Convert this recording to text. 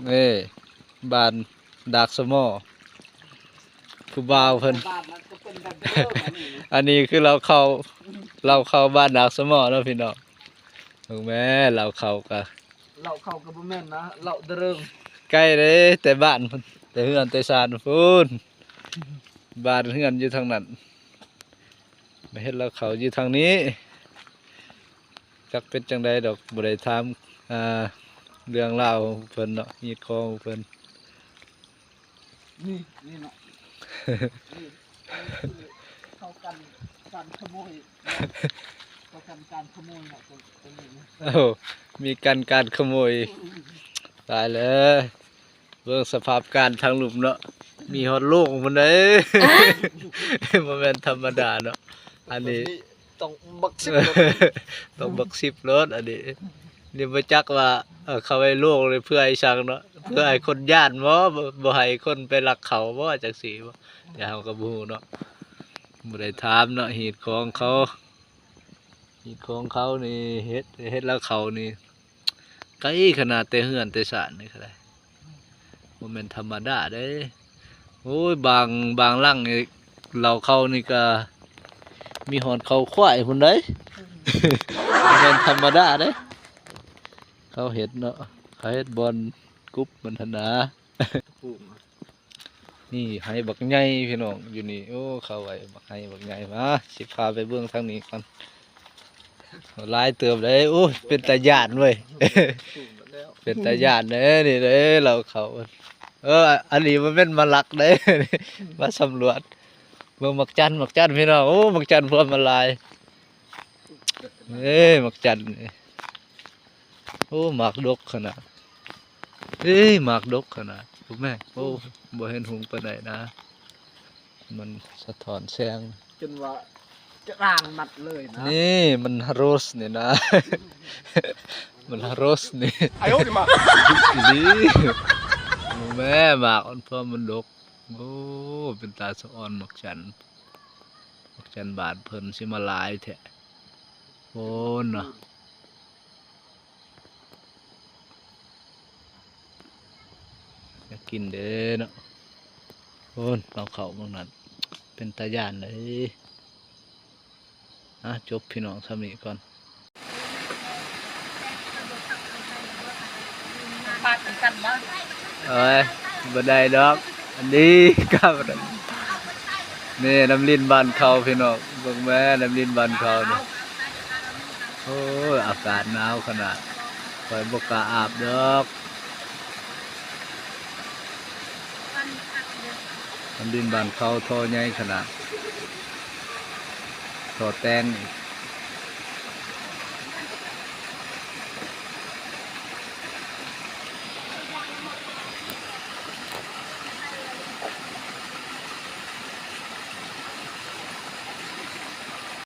ນີ້ ບ້ານດາກສະໝໍ ຜູ້ບ່າວເພິ່ນ ບ້ານນັ້ນກໍເປັນແບບເດີມ ອັນນີ້ຄືລາວເຂົ້າ ລາວເຂົ້າບ້ານດາກສະໝໍເນາະພີ່ນ້ອງ. ເບິ່ງແມ້ ລາວເຂົ້າກະ ເຫຼົ້າເຂົ້າກໍບໍ່ແມ່ນນະ ເຫຼົ້າເດີມ ໄກເດ້ ແຕ່ບ້ານພຸ້ນ ແຕ່ເຮືອນແຕ່ຊານພຸ້ນ ບ້ານເຮືອນຢູ່ທາງນັ້ນ ມາເຮັດລາວເຂົ້າຢູ່ທາງນີ້. ຈັກເປັນຈັ່ງໃດດອກ ບໍ່ໄດ້ຖາມ ອ່າ ເລື່ອງລາວຂອງເພິ່ນເນາະ ຮີດຄອງຂອງເພິ່ນ. ນີ້ ນີ້ເນາະ ນີ້ ອັນນີ້ຄືເຂົາກັນການຂະໂມຍ ເຂົາກັນການຂະໂມຍເນາະ ຕົວ ຕົວນີ້ນະ. ໂອ້ ມີກັນການຂະໂມຍ ຕາຍແລ້ວ. ເບິ່ງສະພາບການທາງລຸ່ມເນາະ ມີຮອດໂລ່ງພຸ້ນເດ້ ບໍ່ແມ່ນທຳມະດາເນາະ ອັນນີ້ ແບບນີ້ຕ້ອງບັກສິບໂລດ ຕ້ອງບັກສິບໂລດ ອັນນີ້ ນີ້ບໍ່ຈັກວ່າ ເອີ ເຂົາໄວ້ໂລ່ງເພື່ອອີສັງເນາະ ເພື່ອໃຫ້ຄົນຢ້ານບໍ ບໍ່ ບໍ່ໃຫ້ຄົນໄປລັກເຂົ້າບໍ ຈັ່ງຊີ້ບໍ ດຽວເຮົາກໍບໍ່ຮູ້ເນາະ ບໍ່ໄດ້ຖາມເນາະ ຮີດຄອງເຂົາ ຮີດຄອງເຂົານີ້ ເຮັດ ເຮັດລາວເຂົ້ານີ້ ໄກຂະໜາດແຕ່ເຮືອນແຕ່ຊານນີ້ກໍໄດ້ ບໍ່ແມ່ນທຳມະດາເດ້. ໂອ້ຍ ບາງ ບາງຫຼັງນີ້ ລາວເຂົ້ານີ້ກະມີຮອດເຂົ້າຄວາຍພຸ້ນໃດ໋ ບໍ່ແມ່ນທຳມະດາເດ້. ເຂົາເຮັດເນາະ ເຂົາເຮັດບ່ອນກຸບມັນຫັ້ນນາ. ນີ້ໄຮ່ບັກໃຫຍ່ພີ່ນ້ອງ ຢູ່ນີ້ ໂອ້ ເຂົ້າໄຮ່ບັກ ໄຮ່ບັກໃຫຍ່. ມາ ຊິພາໄປເບິ່ງທາງນີ້ກ່ອນ ຫຼາຍເຕີບເດ້. ໂອ້ຍ ເປັນຕາຢ້ານເວີຍ ເປັນຕາຢ້ານເດ້ ນີ້ເດ້ ລາວເຂົ້າ ເອີ ອັນນີ້ບໍ່ແມ່ນມາລັກເດ້ ມາສຳຫຼວດ. ເບິ່ງໝາກຈັນ ໝາກຈັນພີ່ນ້ອງ ໂອ້ ໝາກຈັນພວມມາຫຼາຍ ເອີ ໝາກຈັນນີ້. ໂອ້ ໝາກດົກຂະໜາດ ເອີຍ ໝາກດົກຂະໜາດ ໂອ້ແມ່ ໂອ້ ບໍ່ເຫັນຮຸ່ງປານໃດນະ ມັນສະທ້ອນແສງ ຈົນວ່າຈະລາງມັດເລີຍນະ. ນີ້ມັນໂຣສນີ້ນະ ມັນໂຣສນີ້ ອາໂຍ ອີ່ຫຼີ ໂອ້ແມ່ ໝາກມັນ ເພາະມັນດົກ. ໂອ້ ເປັນຕາສະອອນໝາກຈັນ ໝາກຈັນບາດເພິ່ນຊິມາຫຼາຍແທ້ ໂອ້ນະ. ຢາກກິນເດ້ເນາະ ໂອ້ນ ລອງເຂົ້າເບິ່ງນັ້ນ ເປັນຕາຢ້ານເດ້. ອ່ະ ຈົບພີ່ນ້ອງສ່ຳນີ້ກ່ອນ ປາດກັນຊັ້ນບໍ່? ເອີຍ ບໍ່ໄດ້ດອກ ອັນນີ້ກໍບໍ່ໄດ້. ນີ້ນ້ຳລິນບ້ານເຂົາພີ່ນ້ອງ ເບິ່ງແມ້ ນ້ຳລິນບ້ານເຂົານີ້. ໂອ້ຍ ອາກາດໜາວຂະໜາດ ຂ້ອຍບໍ່ກ້າອາບດອກ. ນ້ຳລິນບ້ານເຂົາທໍ່ໃຫຍ່ຂະໜາດ ທໍ່ແຕງ.